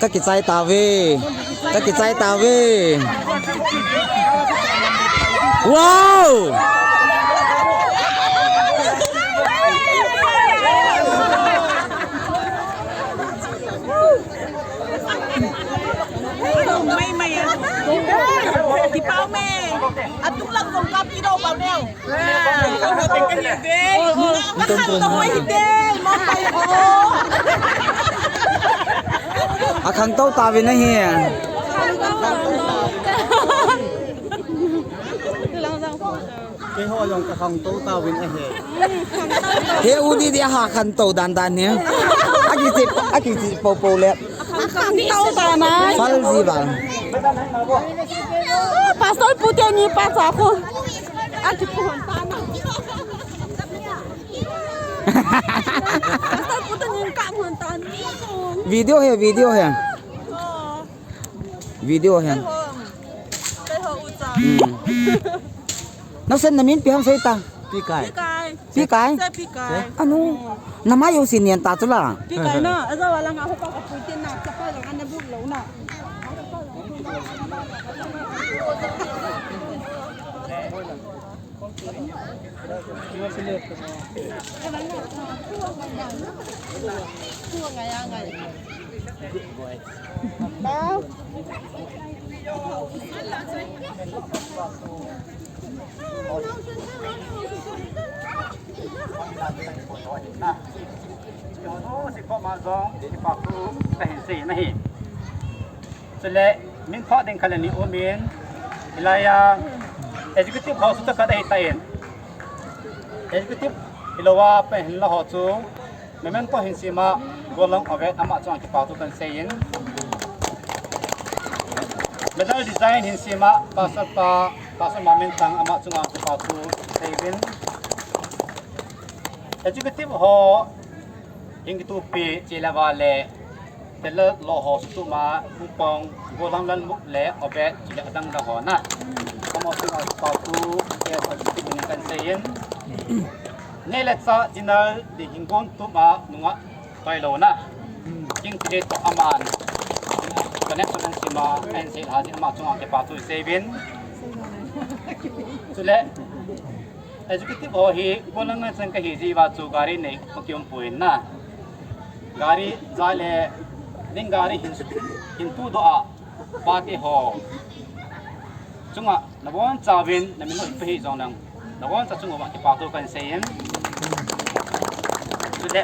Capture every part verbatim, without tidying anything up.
Ka kichai tave. Ka kichai tave. Wow! Mai mai a. Kipau me. Atung lang kong kap kidou pau neo. Akhangtou tauvin ahi. Keiho jong kakhangtou tauvin ahi. He u di di aha khangtou dan dan hi. Akichi, akichi pou pou le. Akhangtou tauvin ahi. Fal ji ba. Pastor pu teni pa cha ko. Akiphon tan. Pastor pu teni ka phon tan. Video hi, video hi. Video hi. Keiho, keiho u cha. Hmm. Nasen namin ipi ham seita. Pikai. Pikai. Pikai? Sa Pikai. Anu, nama yo sinian ta chula. Pikai na, aja wala nga ho pa ka puitin na, sa pa lang ana buk lo na. Chule, min pha ding khat le ni umin, hilai a, executive ho chu ta khat ahi tan. Executive hilou a, pa hin la ho chu, Memento hin sema, Golang Ovet ama chunga kipa thu kan seiyin. Medal design hin sema, Pastor pa, Pastor Mamin Tang ama chunga kipa thu seiyin. Executive ho, hin kitupi chele vale, tele lo ho sutuma, Mupong, Golang Lalmuk le, Ovet, chule adang dang ho na. Kamo chunga kipa thu, ke executive min kan seiyin. Neh le chah dinner di hin gon tuma nunga toilona. King tile to aman. Connection an sema, an sei ha ji ama chunga kipa thu seiyuvin. Chule, executive ho hi, Golang ngai chang kahi ji va chu gari nei, ko kium puin na. Gari ja le, ning gari hin, hin tu do a. Pate ho. Chunga, nabon chauvin, namin ho ipi hi jong nang. Nabon cha chunga kipa thu kan seiyin. Chule,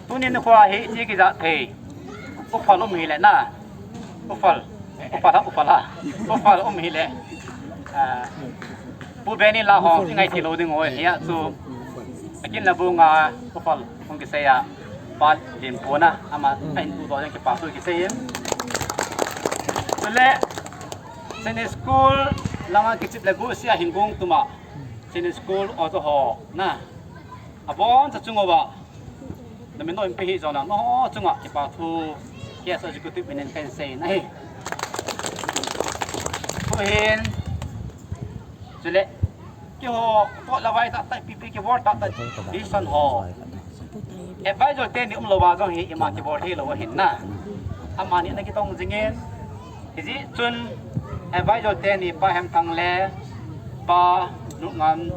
tunin nikho hi, ichi kija thei. Uphal um hile na. Uphal. Uphal ha, uphal ha. Uphal um hile. Ah, Pu Benny la ho, i ngai thei lou ding oi, hia chu. Akin la bu nga, uphal, hung kisei a. Pa lim pona, ama, ahin tu do jang kipa thu kiseiyin. Chule, Sunday school, langa kichip le gu sia hin gon tuma. Sunday school, o to ho, na. Abon cha chunga va. Namin ho ipi hi jong nang, nangho chunga kipa thu, K S O executive minin kan seiyin ahi. Tuhin, chule, keiho, pot la vai tah tah, ipi ipi kibol tah tah, vision ho. Advisor teni umlou va jong hi, ima kibol thei lou ahin na. Amani na kitong jingin, Hijeh chun, advisor teni Pa Hemthang le Pa Nungam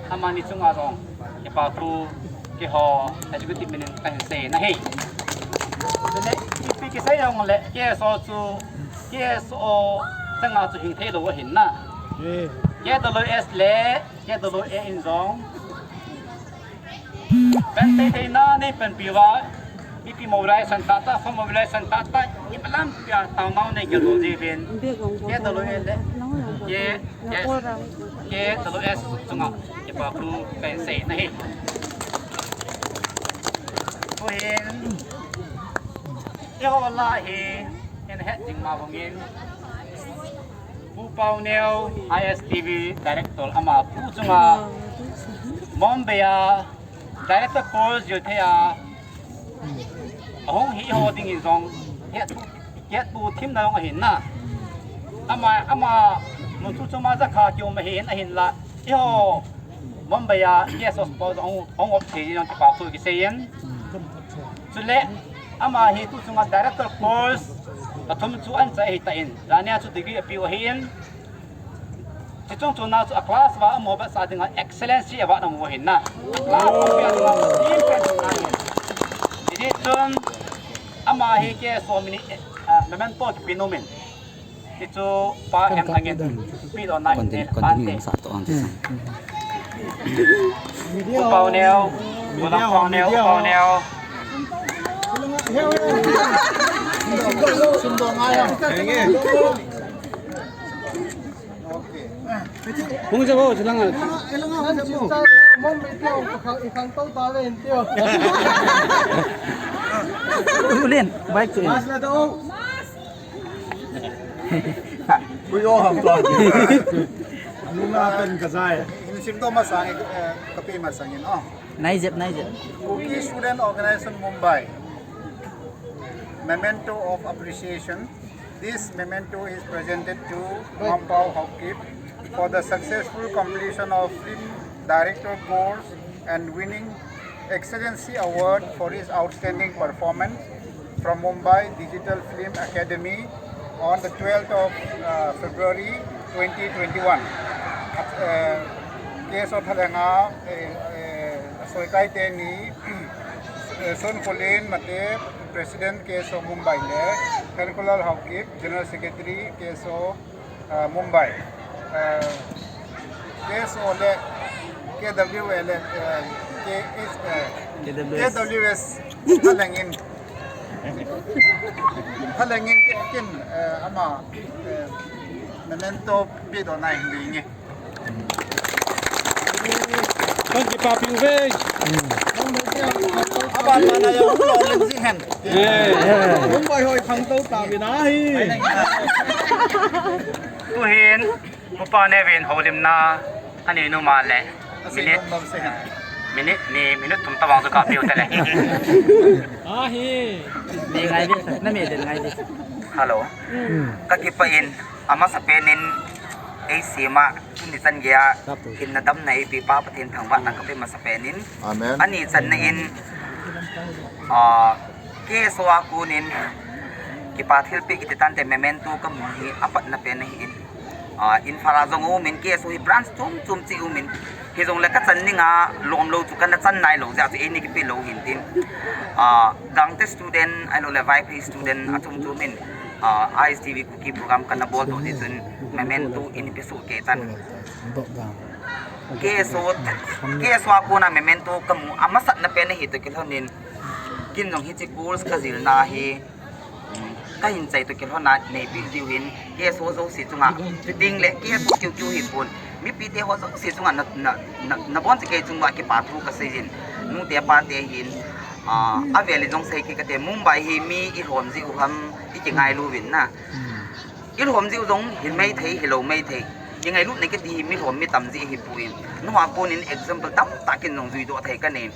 amani chunga jong kipa thu keiho executive minin kahin seiyin ahi. Chule, ipi kisei jongle K S O chu, K S O changa chu hing thei lou ahin na. K W S le K W A in jong Pan tei tei na nei panpi uva, mipi mobilization tah tah, farm mobilization tah tah, imalam pia taonau nei geldoh jiuvin. K W A le, K, K, K W S chunga kipa thu kahin seiyin ahi. Tuhin, eiho la hi, ihet jing ma bangin, Pu Pauneo, I S T V director ama tu chunga, Mumbai a, director course jil thei a, ahung hi eiho dingin jong, hettu, hettu thim na jong ahin na. Ama, ama, mun chu chu ma jakha kium ahin, ahinla, eiho, Mumbai a, K S O support jong, hung op thei jong kipa thu kiseiyin. Chule, ama hi tu chunga director course, Pathum chu anchai ahitan, jania chu degree apiu ahin. Chuchung chun a chu a class uva amaho vetsah dinga excellency award amu ahin na. Class uva team pen chu ahin. Hijeh chun ama hi K S O mini, ah, memento kipe nom in. Hichu Pa Hemthang in pedoh na ahin. Continue, continue, sa to ang tisang. U Paoneo, U Paoneo, U Paoneo. Hung jabo, silang ah. Ulin, bike tu. Ui, oh, ham to. Nunga pen ka jai. Hin sim to masang, eh, kape masang in, oh. Nai jep, nai jep. Kuki Student Organization Mumbai. Memento of appreciation. This memento is presented to Mampao Haokip for the successful completion of film director course and winning Excellency Award for his outstanding performance from Mumbai Digital Film Academy on the twelfth of, uh, February twenty twenty-one. Uh, K S O thalenga, eh, eh, soikai teni, eh, Son Kolin Mate, President K S O Mumbai le, Thankulal Haokip, General Secretary K S O, uh, Mumbai. Uh, K S O le, K W A le, uh, K S, uh, K W S. K W S, thalengin. Thalengin kin, kin, eh, ama, eh, memento pedoh na ahin ding e. Kan kipapi uve. Aban mana ya ulo len jing hen. Eh. Mumbai hoi khangtou ta vin ahi. Tuhin. Upa Neo in houlimna anei nom a le minute, minute ni, minute thum tobang chu kapeh u tele. Ahi. Me ngai di, na me den ngai di. Hello. Kakipah in, amasapen in, eisima, tuni chan geiya, hinna damna eipeh pa Pathen thangvahna kapeh masapen in. Amen. Ani channa in, ah, K S O a konin, kipa thilpeh kiti tante memento kamu hi apatna pen ahin. Ah, Imphal a jong aumin, K S O hi branch chom chom cheh aumin. Hijongle kachan dinga lomlou chu kana chan nailou jeh a chu eini kipeh lou hintin. Ah, Gangte student, ahilou le Vaiphei student achom chom in, ah, I S T V Kuki program kana bol toh jeh chun memento eini pe soh kei tan. K S O, K S O a kona memento kamu amasatna pen ahi toh kilhonin. Kin jong hiche course kajilna hi, kahin chai toh kilhona neipeh diu hin, K S O jouse chunga, ding le K S O keu keu hipon, mipite ho jouse chunga na, na, na, nabonchauva kei chunga kipa thu kasei jin, nute pate hin, ah, avel in jong sei kit kate, Mumbai hi mi ilhom jiu ham, ikingailu uvin na. Ilhom jiu jong hin maithei, hilou maithei. Kingailutna kiti hi mi lhom mi tam jeh ahipoi. Nungah konin example tamtah kin jong juidoh thei kanei.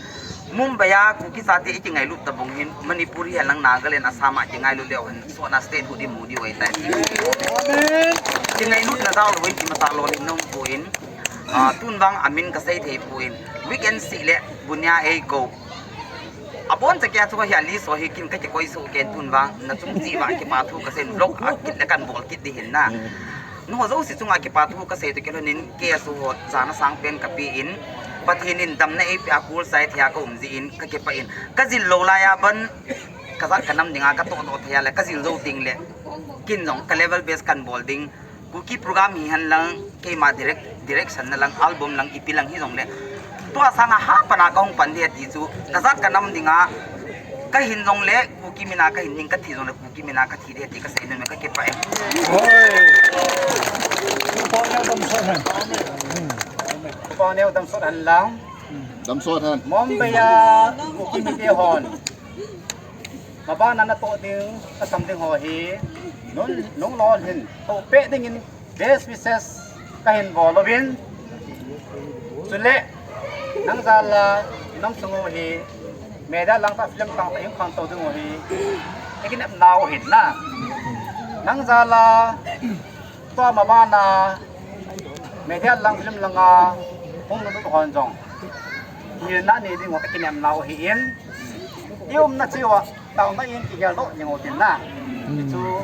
Mumbai a Kuki chate ikingailut tabang hin Manipur hihen lang Nagaland, Assam a kingailut leu hen sotna state hudi mudi oi tai. Kingailutna jao lou in kimasah lou hin nom poi. Ah, tun vang amin kasei thei poi. Weekend seh le bunia eikou. Abonchauva chu hi a list ho hi kin kakikoi soh kei tun vang, nachung cheh uva kipa thu kasei, vlog akit le kan bol kit ding hin na. Nangho jouse chunga kipa thu kasei toh kilhonin K S O ho jana sangpen kapeh in, Pathen in damna eipeh a kulsai thei a kaum jeh in kakipah in, kajil lou laiya ban, kajat kanam dinga katoh doh thei a le kajil jou ding le, kin jong ka level best kan bol ding. Kuki program hihen lang, keima direct, direction na lang, album lang, ipi lang hijongle. Tua sanga hapan a kahung pan ding ati chu, kajat kanam dinga, kahin jongle, Kuki mina kahin ding, kathi jongle, Kuki mina kathi ding ati kasei nom e, kakipah e. Hoi. Upa Neo damsot hen. Upa Neo damsot hen lang. Damsot hen. Mumbai a, Kuki mite hon. Mabana natoh ding, kasam ding ho hi, nung, nung lol hin, toh peh dingin, best wishes kahin bol uvin. Chule, nang jal a, inam sung u hi, media lang tah film tah tah hung khangtou ding u hi, ikinepna u hin na. Nang jal a, tua mabana, media lang film langa, hung nalut hon jong. Ngilna nei ding u kakinepna u ahin. I umna cheh uva, taona in kigel doh jing u tin na. Hichu,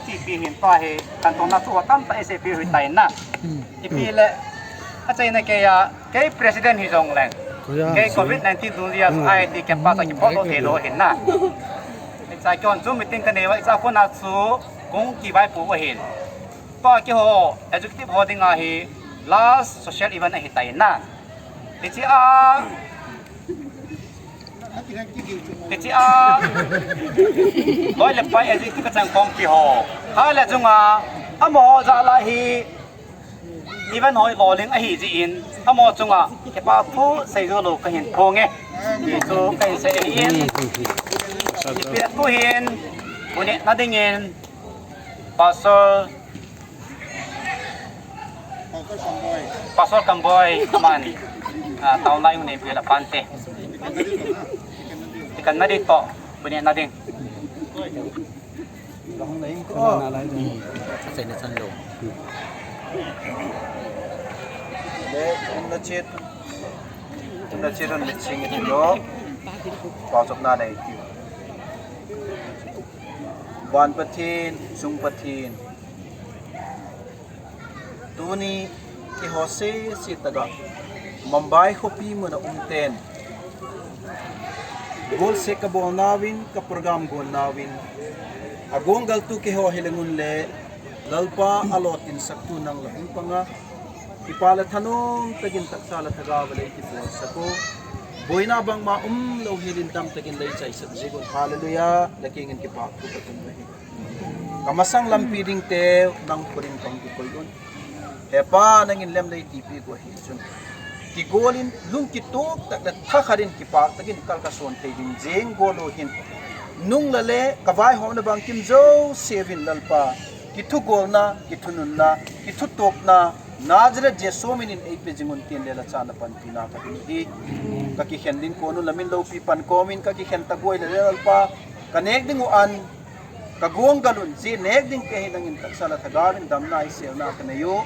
chi pi hin pa hi kan tong na chu ho tamtah i sei pi hui tai na. Ipi le, a chaina kei a, kei president hi jong leng. Kei covid nineteen tu dia chu ai ti kei pa sa ki photo thei lo hin na. Icha kion chu meeting ka nei va, icha kona chu kong ki vai pu va hin. Pa ki ho, executive ho ding a hi, last social event a hi tai na. Ichi a, Hichi a, loi le pai executive ka chang kong ki ho. Ha le chunga, amo ho ja la hi, even hoi lo ling a hi ji in, amo chunga, ke pa phu sei jo lo ka hin phong e. Ki chu ka hin sei in. Ipi tu hin, bu neh na ding in, Pastor Pastor Kamboi, man, ah, taona yung name pila pante. Ikan na dito, bu neh na ding. Sa na chan lo. Le, um na chit. Um na chit, um na ching ito. Pasok na na ito. Van Pathen, Sung Pathen. Tuni keiho sese taga Mumbai khopi muna um ten, golseh ka bol nauvin, ka program gol nauvin, agong galtu keiho hi le ngun le, Lalpa alo tin saktu nang la hung panga, kipa le thanom tagin taksa le thagau va le kibol sako, boina bangma um lo helin dam tagin le chai sak jigun, hallelujah, le kingin kipa ku ka tun le hi. Ka masang lampi ding te nang phurin kong kikoi un. He Pa, nangin lem lei tipi ko hi chun. Kigolin lung kituk tak le thakharin kipak takin kal ka son thei ding jeng golo hin. Nung la le ka vaihomna bang kim jo sevin Lalpa. Kithugolna, kithununna, kithutokna, Nazareth Jesu minin eipe jingun tin le la chana panpina ka ding hi. Ka kikhen ding konu lamin lopi pan komin ka kikhen ta goi le Lalpa. Ka nek ding u an Ka gong galun, je nek ding te hi nangin taksa le thagau in damna iselna ka nei u.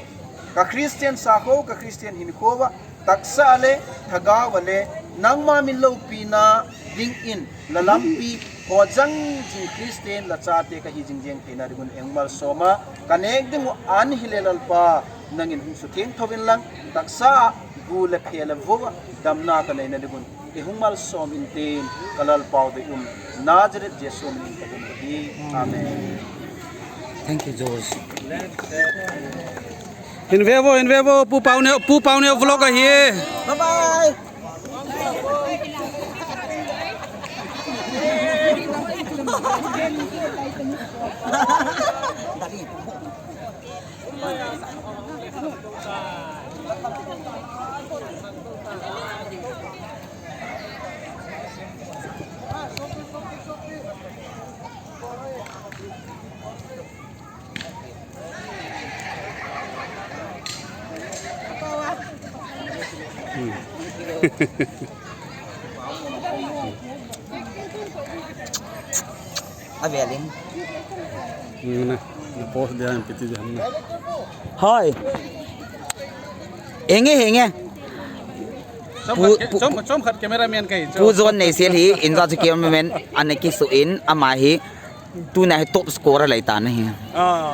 Ka Christian sakho, ka Christian hinkho va, taksa le thagau va le, nangma min lopina ding in, la lampi, ho jang jing Christian la chate ka hi jing jeng theina ding un engmal soma, ka nek ding u an hi le Lalpa, nangin hung sutheng thovin lang, taksa, bu le phe le vo va, damna ka neina ding un. I hung malsom intin, ka Lalpau dei um, Nazareth Jesu min in ka dei hi. Amen. Thank you, George. In vevo, in vevo, Pu Pau Neo, Pu Pau Neo vlog ahi. Bye bye. Hmm. Avelin. Hmm, na, na post dia yang piti dia na. Hoi. Henge, henge. Chom Pu-, khat, pu-, chom, chom khat cameraman kai, chom. Pu John nei sel hi, inja chu cameraman, ana kisu in, ama hi, tuna hi top scorer lai ta na hi. Ah.